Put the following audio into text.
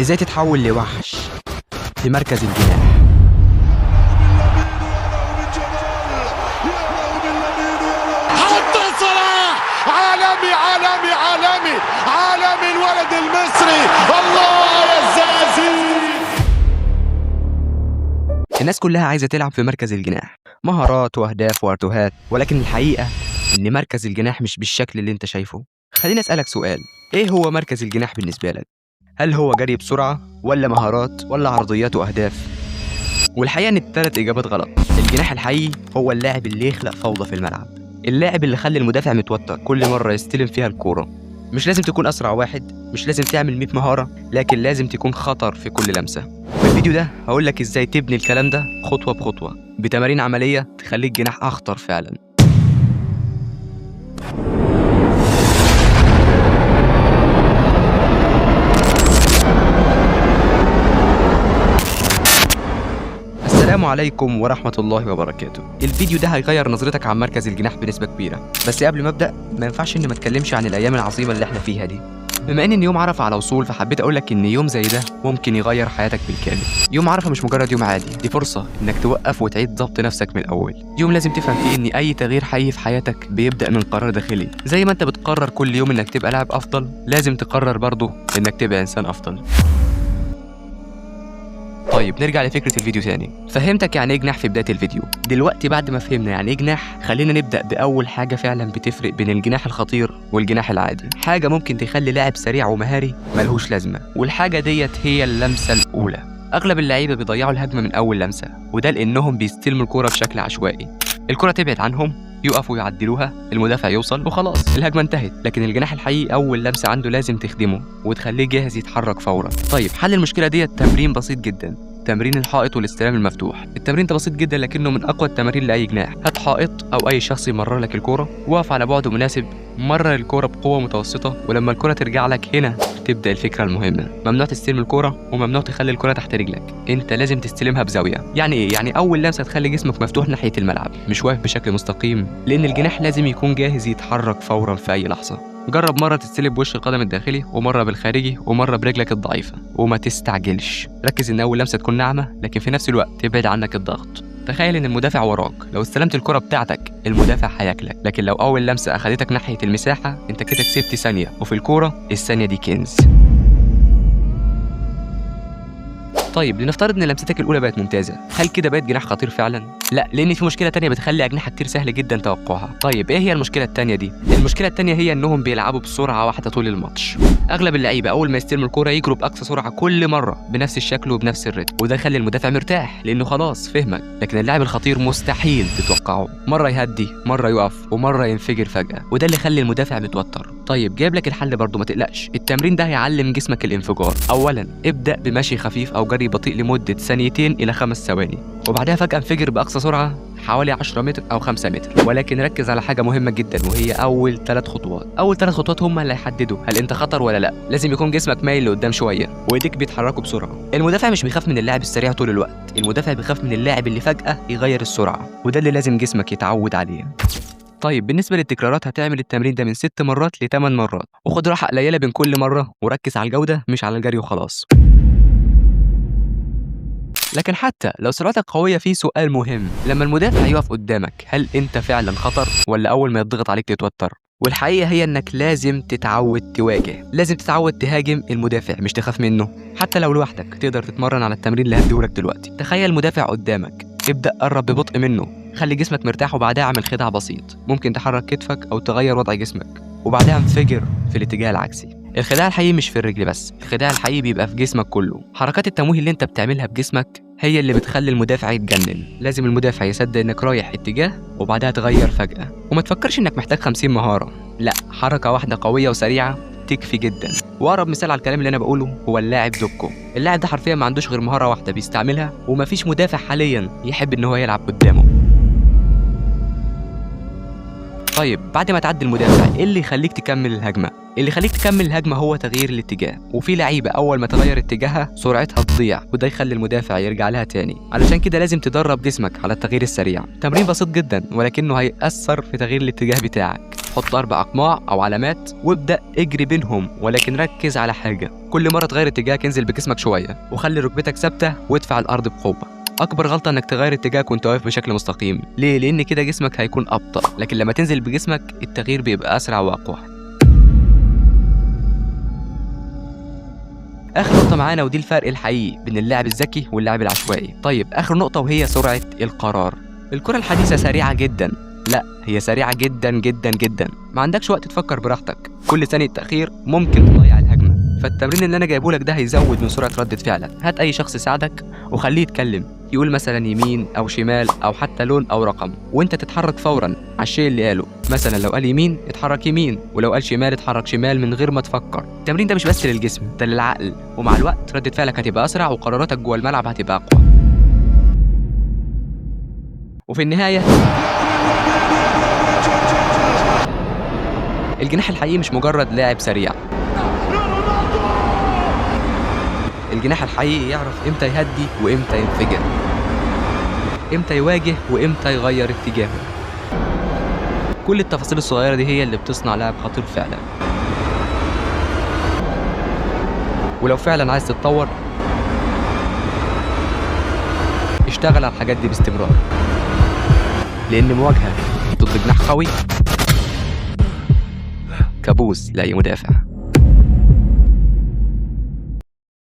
ازاي تتحول لوحش في مركز الجناح. حتى صلاح عالمي عالمي عالمي عالمي، الولد المصري، الله يا الزقازيق. الناس كلها عايزة تلعب في مركز الجناح، مهارات واهداف وارتوهات، ولكن الحقيقة ان مركز الجناح مش بالشكل اللي انت شايفه. خليني اسألك سؤال، ايه هو مركز الجناح بالنسبة لك؟ هل هو جري بسرعة ولا مهارات ولا عرضيات واهداف؟ والحقيقة ان الثلاث اجابات غلط. الجناح الحقيقي هو اللاعب اللي يخلق فوضى في الملعب، اللاعب اللي خلى المدافع متوتر كل مرة يستلم فيها الكورة. مش لازم تكون أسرع واحد، مش لازم تعمل 100 مهارة، لكن لازم تكون خطر في كل لمسة. في الفيديو ده هقول لك ازاي تبني الكلام ده خطوة بخطوة بتمارين عملية تخليك جناح أخطر فعلا. السلام عليكم ورحمة الله وبركاته. الفيديو ده هيغير نظرتك عن مركز الجناح بنسبة كبيرة، بس قبل ما أبدأ ما ينفعش إني ما اتكلمش عن الأيام العظيمة اللي احنا فيها دي. بما ان يوم عرفة على وصول، فحبيت اقولك ان يوم زي ده ممكن يغير حياتك بالكامل. يوم عرفة مش مجرد يوم عادي، دي فرصة انك توقف وتعيد ضبط نفسك من الاول. يوم لازم تفهم فيه ان اي تغيير حقيقي في حياتك بيبدأ من قرار داخلي. زي ما انت بتقرر كل يوم انك تبقى لاعب افضل، لازم تقرر برضه انك تبقى انسان افضل. طيب نرجع لفكرة الفيديو تاني. فهمتك يعني ايه جناح في بداية الفيديو. دلوقتي بعد ما فهمنا يعني ايه جناح، خلينا نبدأ بأول حاجة فعلا بتفرق بين الجناح الخطير والجناح العادي، حاجة ممكن تخلي لاعب سريع ومهاري ملهوش لازمة، والحاجة ديت هي اللمسة الأولى. أغلب اللعيبة بيضيعوا الهجمة من أول لمسة، وده لأنهم بيستلموا الكرة بشكل عشوائي. الكرة تبعد عنهم، يقفوا يعدلوها، المدافع يوصل وخلاص الهجمة انتهت. لكن الجناح الحقيقي أول لمسة عنده لازم تخدمه وتخليه جاهز يتحرك فورا. طيب حل المشكلة ديت تمرين بسيط جدا، تمرين الحائط والاستلام المفتوح. التمرين ده بسيط جدا لكنه من اقوى التمارين لاي جناح. هات حائط او اي شخص يمرر لك الكورة، وقف على بعد مناسب، مرر الكورة بقوة متوسطه، ولما الكورة ترجع لك هنا تبدا الفكرة المهمة. ممنوع تستلم الكورة وممنوع تخلي الكورة تحت رجلك، انت لازم تستلمها بزاوية. يعني ايه؟ يعني اول لمسه تخلي جسمك مفتوح ناحية الملعب، مش واقف بشكل مستقيم، لان الجناح لازم يكون جاهز يتحرك فورا في اي لحظة. جرب مرة تستلم بوش القدم الداخلي، ومرة بالخارجي، ومرة برجلك الضعيفة، وما تستعجلش. ركز ان اول لمسة تكون ناعمة، لكن في نفس الوقت تبعد عنك الضغط. تخيل ان المدافع وراك، لو استلمت الكرة بتاعتك المدافع هياكلك، لكن لو اول لمسة اخدتك ناحية المساحة انت كده كسبت ثانية، وفي الكورة الثانية دي كنز. طيب لنفترض ان لمستك الاولى بقت ممتازة، هل كده بقت جناح خطير فعلا؟ لا، لان في مشكلة تانية بتخلي اجنحة كتير سهل جدا توقعها. طيب ايه هي المشكلة التانية دي؟ المشكلة التانية هي انهم بيلعبوا بسرعة واحدة طول الماتش. اغلب اللعيبة اول ما يستلموا الكورة يجروا باقصى سرعة كل مرة بنفس الشكل وبنفس الريتم، وده يخلي المدافع مرتاح لانه خلاص فهمك. لكن اللاعب الخطير مستحيل تتوقعه، مرة يهدي، مرة يقف، ومرة ينفجر فجاة، وده اللي يخلي المدافع متوتر. طيب جايب لك الحل برضه، ما تقلقش، التمرين ده هيعلم جسمك الانفجار. اولا ابدا بمشي خفيف او جري بطيء لمدة 2 إلى 5 ثواني، وبعدها فجأة انفجر بأقصى سرعة حوالي 10 متر أو 5 متر. ولكن ركز على حاجة مهمة جدا، وهي أول 3 خطوات. أول 3 خطوات هم اللي هيحددوا هل أنت خطر ولا لا. لازم يكون جسمك مايل لقدام شوية، وإيديك بيتحركوا بسرعة. المدافع مش بيخاف من اللاعب السريع طول الوقت، المدافع بيخاف من اللاعب اللي فجأة يغير السرعة، وده اللي لازم جسمك يتعود عليه. طيب بالنسبة للتكرارات، هتعمل التمرين ده من 6 مرات ل 8 مرات، وخد راحة قليلة بين كل مرة، وركز على الجودة مش على الجري وخلاص. لكن حتى لو سرعتك قوية، في سؤال مهم، لما المدافع يقف قدامك هل انت فعلا خطر ولا اول ما يضغط عليك تتوتر؟ والحقيقة هي انك لازم تتعود تواجه، لازم تتعود تهاجم المدافع مش تخاف منه. حتى لو لوحدك تقدر تتمرن على التمرين اللي هديهولك دلوقتي. تخيل مدافع قدامك، ابدأ قرب ببطء منه، خلي جسمك مرتاح، وبعدها اعمل خدعة بسيط، ممكن تحرك كتفك او تغير وضع جسمك، وبعدها انفجر في الاتجاه العكسي. الخداع الحقيقي مش في الرجل بس، الخداع الحقيقي بيبقى في جسمك كله. حركات التمويه اللي انت بتعملها بجسمك هي اللي بتخلي المدافع يتجنن. لازم المدافع يصدق انك رايح اتجاه وبعدها تغير فجأة. وما تفكرش انك محتاج 50 مهارة، لا، حركة واحدة قوية وسريعة تكفي جدا. واقرب مثال على الكلام اللي انا بقوله هو اللاعب دوكو. اللاعب ده حرفيا ما عندوش غير مهارة واحدة بيستعملها، ومفيش مدافع حاليا يحب ان هو يلعب قدامه. طيب بعد ما تعدي المدافع، ايه اللي يخليك تكمل الهجمة؟ اللي يخليك تكمل الهجمة هو تغيير الاتجاه. وفي لعيبة اول ما تغير اتجاهها سرعتها تضيع، وده يخلي المدافع يرجع لها تاني. علشان كده لازم تدرب جسمك على التغيير السريع. تمرين بسيط جدا ولكنه هيأثر في تغيير الاتجاه بتاعك. حط 4 اقماع او علامات وابدا اجري بينهم، ولكن ركز على حاجة، كل مرة تغير اتجاهك انزل بجسمك شوية وخلي ركبتك ثابتة وادفع الارض بقوة. اكبر غلطه انك تغير اتجاهك وانت واقف بشكل مستقيم. ليه؟ لان كده جسمك هيكون ابطا، لكن لما تنزل بجسمك التغيير بيبقى اسرع واقوى. اخر نقطة معانا، ودي الفرق الحقيقي بين اللاعب الذكي واللاعب العشوائي. طيب اخر نقطة وهي سرعة القرار. الكره الحديثة سريعة جدا، لا هي سريعة جدا جدا جدا، ما عندكش وقت تفكر براحتك، كل ثانية تاخير ممكن تضيع الهجمة. فالتمرين اللي انا جايبه لك ده هيزود من سرعة رده فعلك. هات اي شخص يساعدك وخليه يتكلم، يقول مثلا يمين او شمال او حتى لون او رقم، وانت تتحرك فورا على الشيء اللي قاله. مثلا لو قال يمين اتحرك يمين، ولو قال شمال اتحرك شمال من غير ما تفكر. التمرين ده مش بس للجسم، ده للعقل، ومع الوقت ردة فعلك هتبقى اسرع وقراراتك جوه الملعب هتبقى اقوى. وفي النهاية الجناح الحقيقي مش مجرد لاعب سريع، الجناح الحقيقي يعرف امتى يهدي وامتى ينفجر، امتى يواجه وامتى يغير اتجاهه. كل التفاصيل الصغيرة دي هي اللي بتصنع لاعب خطير فعلا. ولو فعلا عايز تتطور اشتغل على الحاجات دي باستمرار، لأن مواجهة ضد جناح قوي كابوس لأي مدافع.